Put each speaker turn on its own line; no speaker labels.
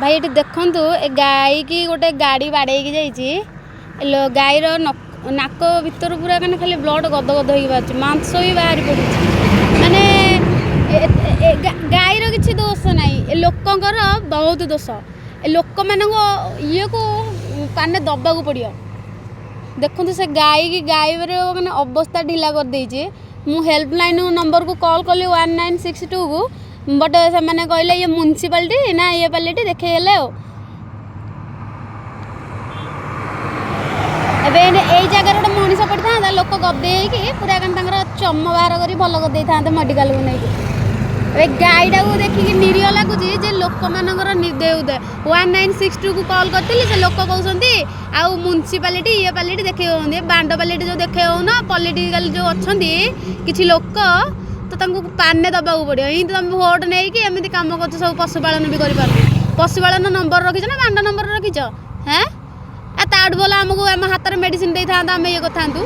ଭାଇ, ଏଠି ଦେଖନ୍ତୁ, ଏ ଗାଈକି ଗୋଟେ ଗାଡ଼ି ବାଡ଼େଇକି ଯାଇଛି। ଗାଈର ନାକ ଭିତରୁ ପୁରା ମାନେ ଖାଲି ବ୍ଲଡ଼ ଗଦ ଗଦ ହେଇକି ବାହାରୁଛି, ମାଂସ ବି ବାହାରି ପଡ଼ୁଛି। ମାନେ ଗାଈର କିଛି ଦୋଷ ନାହିଁ, ଏ ଲୋକଙ୍କର ବହୁତ ଦୋଷ। ଏ ଲୋକମାନଙ୍କ ଇଏକୁ ପାନେ ଦେବାକୁ ପଡ଼ିବ। ଦେଖନ୍ତୁ, ସେ ଗାଈକି ଗାଈର ମାନେ ଅବସ୍ଥା ଢିଲା କରିଦେଇଛି। ମୁଁ ହେଲ୍ପଲାଇନ୍ ନମ୍ବରକୁ କଲ୍ କଲି 1962କୁ, ବଟ୍ ସେମାନେ କହିଲେ ଇଏ ମ୍ୟୁନିସିପାଲିଟି ନା ଇଏ ପାଲିଟି ଦେଖେଇ ହେଲେ। ଆଉ ଏବେ ଏଇ ଜାଗାରେ ଗୋଟେ ମଣିଷ ପଡ଼ିଥାନ୍ତା, ଲୋକ ଗଦେଇ ହେଇକି ପୁରା ତାଙ୍କର ଚମ ବାହାର କରି ଭଲ କରିଦେଇଥାନ୍ତେ ମେଡ଼ିକାଲକୁ ନେଇକି। ଏବେ ଗାଈଟାକୁ ଦେଖିକି ନିରୀହ ଲାଗୁଛି ଯେ ଲୋକମାନଙ୍କର ନିର୍ଦ୍ଦୟ ଉଦୟ। 1962କୁ କଲ୍ କରିଥିଲି, ସେ ଲୋକ କହୁଛନ୍ତି ଆଉ ମ୍ୟୁନିସିପାଲିଟି ଇଏ ପାଲିଟି ଦେଖେଇ ହେଉନି। ବାଣ୍ଡ ପାଲିଟି ଯେଉଁ ଦେଖେଇ ହେଉନ, ପଲିଟିକାଲ ଯେଉଁ ଅଛନ୍ତି କିଛି ଲୋକ, ତ ତାଙ୍କୁ ପାନେ ଦେବାକୁ ପଡ଼ିବ। ଏମିତି ତୁମେ ଭୋଟ ନେଇକି ଏମିତି କାମ କରୁଛ ସବୁ, ପଶୁପାଳନ ବି କରିପାରୁନ। ପଶୁପାଳନ ନମ୍ବର ରଖିଛ ନା ବାଣ୍ଡ ନମ୍ବର ରଖିଛ? ହେଁ, ଆଉ ତାଠୁ ଭଲ ଆମକୁ ଆମ ହାତରେ ମେଡ଼ିସିନ ଦେଇଥାନ୍ତା, ଆମେ ଇଏ କରିଥାନ୍ତୁ।